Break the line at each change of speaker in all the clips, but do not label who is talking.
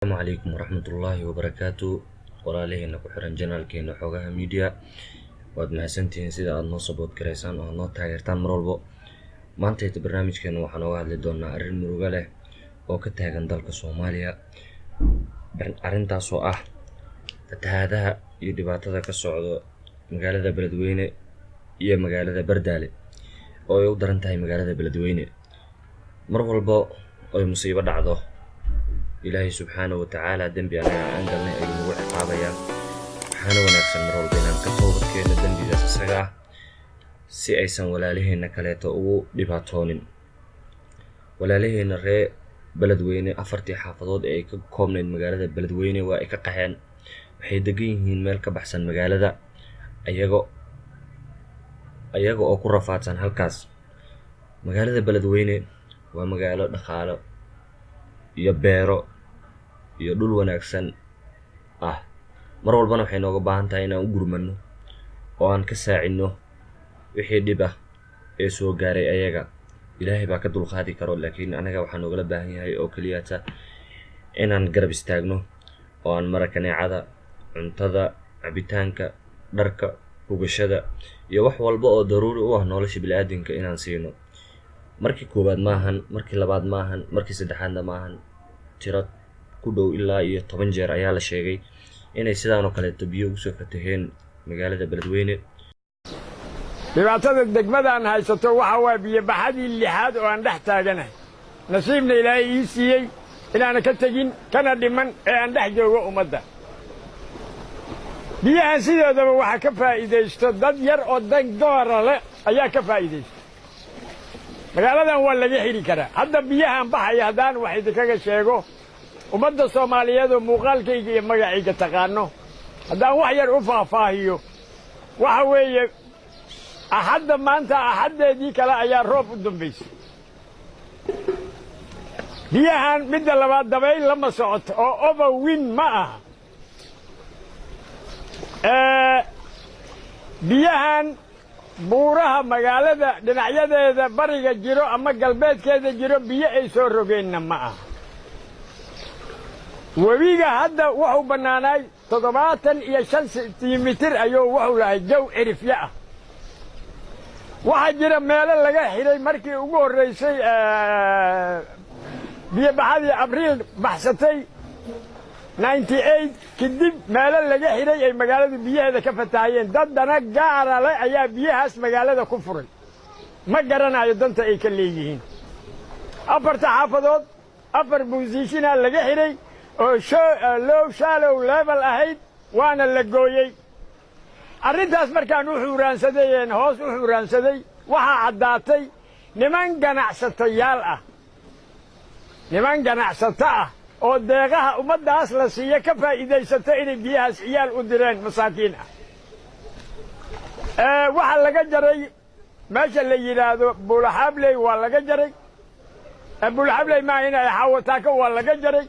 Asalaamu calaykum waraxmatullaahi wabarakaatu. Walaalaheena ku xiran channelkeena Xogaha Media, waad mahadsantihiin sida aad noo support garaysaan oo aad noo taageertaan mar walbo. Maantayta barnaamijkeena waxaan ooga hadli doonaa arrin murugo leh oo ka taagan dalka Soomaaliya, arrintaasoo ah fatahaadaha iyo dhibaatada ka socdo magaalada Beledweyne iyo magaalada Bardaale, oo ay u daran tahay magaalada Beledweyne. Mar walbo oy musiibo dhacdo, Ilaahay subxaanahu watacaala dembi anaga aan galnay ayuu nagu ciqaabayaa. Waxaana wanaagsan mar walba inaan ka toobad keenno dembigaas isaga ah, si aysan walaalaheenna kaleeto ugu dhibaatoonin. Walaalaheenna ree Beledweyne, afartii xaafadood ee ay ka koobnayd magaalada Beledweyne waa ay ka qaxeen. Waxay degan yihiin meel ka baxsan magaalada, ayaga oo ku rafaadsan halkaas. Magaalada Beledweyne waa magaalo dhaqaalo iyo beero iyo dhul wanaagsan ah. Mar walbana waxay nooga baahan tahay inaan u gurmano oo aan ka saacidno wixii dhib ah ee soo gaaray ayaga. Ilaahay baa ka dulqaadi karo, laakiin anaga waxaa noogala baahan yahay oo keliyata inaan garab istaagno oo aan mara kaneecada, cuntada, cabitaanka, dharka, hugashada iyo wax walba oo daruuri u ah nolosha bini'aadamka inaan siino. Markii koowaad maahan, markii labaad maahan, markii saddexaadna maahan. Tiro ku dhow ilaa iyo 10 jeer ayaa la sheegay inay sidaan oo kaleeto biyo ugu soo fataheen magaalada Beledweyne.
Dhibaatada degmadaan haysato waxa waa biyobaxadii lixaad oo aan dhex taaganahay. Nasiibna Ilaahay ii siiyey inaana ka tegin kana dhiman ee aan dhex joogo ummadda. Biyahan sidoodaba waxaa ka faa'iidaysto dad yar oo dan doora leh ayaa ka faa'iidaysta. Magaaladan waa laga xidhi karaa. Hadda biyahan baxaya haddaan wax idinkaga sheego, ummadda Soomaaliyeed oo muuqaalkayga iyo magacayga taqaano, haddaan wax yar u faahfaahiyo, waxa weeye Axadda maanta Axaddeedii kale ayaa roob u dambaysay. Biyahan midda labaad, dabayl lama socoto oo overwind ma aha. Biyahan buuraha magaalada dhinacyadeeda bariga jiro ama galbeedkeeda jiro, biyo ay soo rogeenna ma aha. Webiga hadda wuxuu bannaanaay 75 sentimitir ayuu wuxuu lahay jow cirifyo ah. Waxaa jira meelo laga xidhay markii ugu horraysay biyobaxadii Abriil baxsatay 98 kadib, meelo laga xidhay ay magaaladu biyaheeda ka fatahayeen. Dad dana gaara leh ayaa biyahaas magaalada ku furay. Ma garanayo danta ay ka leeyihiin. Afarta xaafadood afar position-aa laga xidhay oo low shallow level ahayd, waana la gooyey. Arrintaas markaan u xuuraansaday een hoos u xuuraansaday, waxaa caddaatay niman ganacsatayaal ah, niman ganacsato ah oo deeqaha ummaddaas la siiyo ka faa'iidaysato, inay biyahaas ciyaal u direen masaakiin ah. Waxaa laga jaray meesha la yidhaahdo Buulaxaabley waa laga jaray. Buulaxaabley maaha, inay Xaawataako waa laga jaray.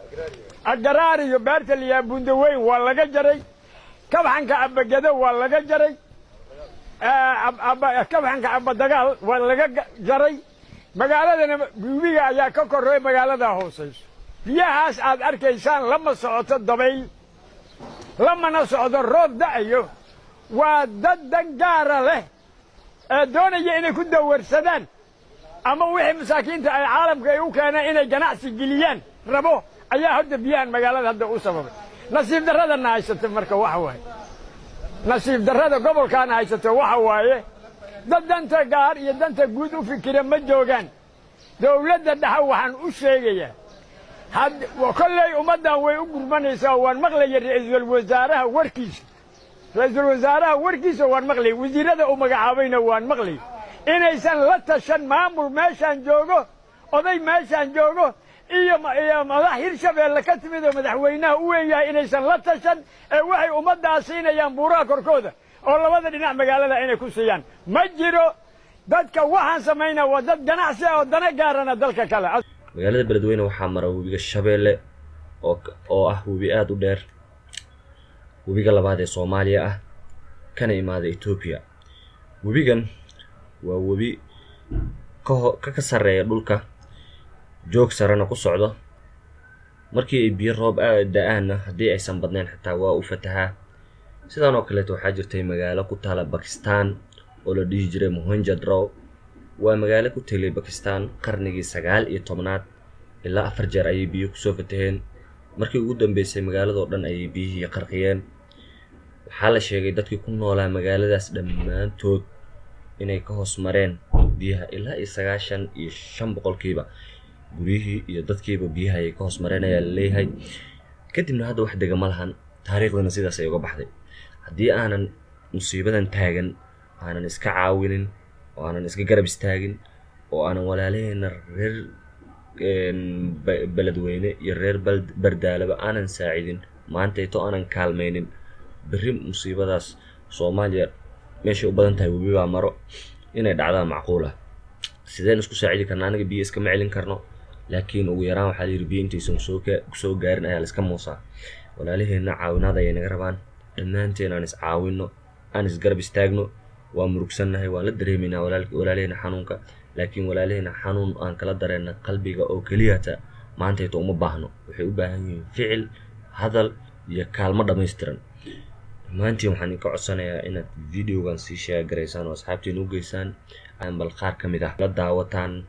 Agaraar iyo beerta la yidhaha Bundaweyn waa laga jaray. Kabxanka Abagado waa laga jaray. Kabxanka Abadagaal waa laga jaray. Magaaladana webiga ayaa ka korreey, magaaladaa hoosayso. Biyahaas aad arkaysaan lama socoto dabayl, lamana socdo roob da'ayo. Waa dad dan gaara leh ee doonaya inay ku dawarsadaan ama wixii masaakiinta ay caalamka ay u keeneen inay ganacsi geliyaan rabo ayaa horta biyahan magaalada hadda u sababay. Nasiib darradana haysata marka waxa waaye, nasiib darrada gobolkaana haysato waxa waaye, dad danta gaar iyo danta guud u fikira ma joogaan. Dawladda dhexe waxaan u sheegayaa, kolley ummaddan way u gurmanaysaa. Waan maqlaya ra'iisul wasaaraha warkiisa, ra'iisul wasaaraha warkiisa waan maqlaya, wasiirrada uu magacaabayna waan maqlaya. Inaysan la tashan maamul meeshaan joogo, oday meeshaan joogo iyo madax Hirshabeelle ka timid oo madaxweynaha u weyn yahay, inaysan la tashan ee waxay ummaddaas siinayaan buuraha korkooda oo labada dhinac magaalada inay ku siiyaan. Ma jiro dadka waxaan samaynaa, waa dad ganacsi ah oo dana gaarana dalka kale.
Magaalada Beledweyne waxaa mara webiga Shabeelle oo ah webi aada u dheer, webiga labaad ee Soomaaliya ah, kana imaada Etoobiya. Webigan waa webi kaho ka sarreeya dhulka, joog sarena ku socdo. Markii ay biyo roob da-aanna, haddii aysan badnayn xitaa, waa u fatahaa. Sidaan oo kaleeto waxaa jirtay magaalo ku taala Bakistan oo la dhihi jiray Mohenjo-Daro. Waa magaalo ku teelay Bakistan qarnigii 19aad. Ilaa afar jeer ayay biyo kusoo fataheen. Markii ugu dambeysay magaaladoo dhan ayay biyihii qarqiyeen. Waxaa la sheegay dadkii ku noolaa magaaladaas dhammaantood inay ka hoos mareen biyaha. Ilaa iyo 95% guryihii iyo dadkiiba biyaha ayay ka hoos mareen ayaa la leeyahay. Kadibna hadda wax dega ma lahan, taariikhdana sidaas ay uga baxday. Haddii aanan musiibadan taagan aanan iska caawinin oo aanan iska garab istaagin oo aanan walaalaheena reer Beledweyne iyo reer Bardaalaba aanan saacidin maantayto, aanan kaalmaynin, berri musiibadaas Soomaaliya meeshay u badan tahay webi baa maro, inay dhacdaa macquul ah. Sideen isku saacidi karna? Aniga biyo iskama celin karno, laakiin ugu yaraan waxaa la yidhi biyo intaysan soo gaarin ayaa la iska muusaa. Walaalaheenna caawinaad ayay naga rabaan. Dhammaanteen aan is caawino, aan isgarab istaagno. Waa murugsannahay, waan la dareemaynaa walaalaheena xanuunka, laakiin walaalaheena xanuun aan kala dareenna qalbiga oo keliyata maantayto uma baahno. Waxay u baahan yihiin ficil, hadal iyo kaalmo dhammaystiran. Dhammaantiin waxaan idinka codsanayaa inaad videogan sii share garaysaan oo asxaabtiin u geysaan, aan bal qaar ka mid ah la daawataan.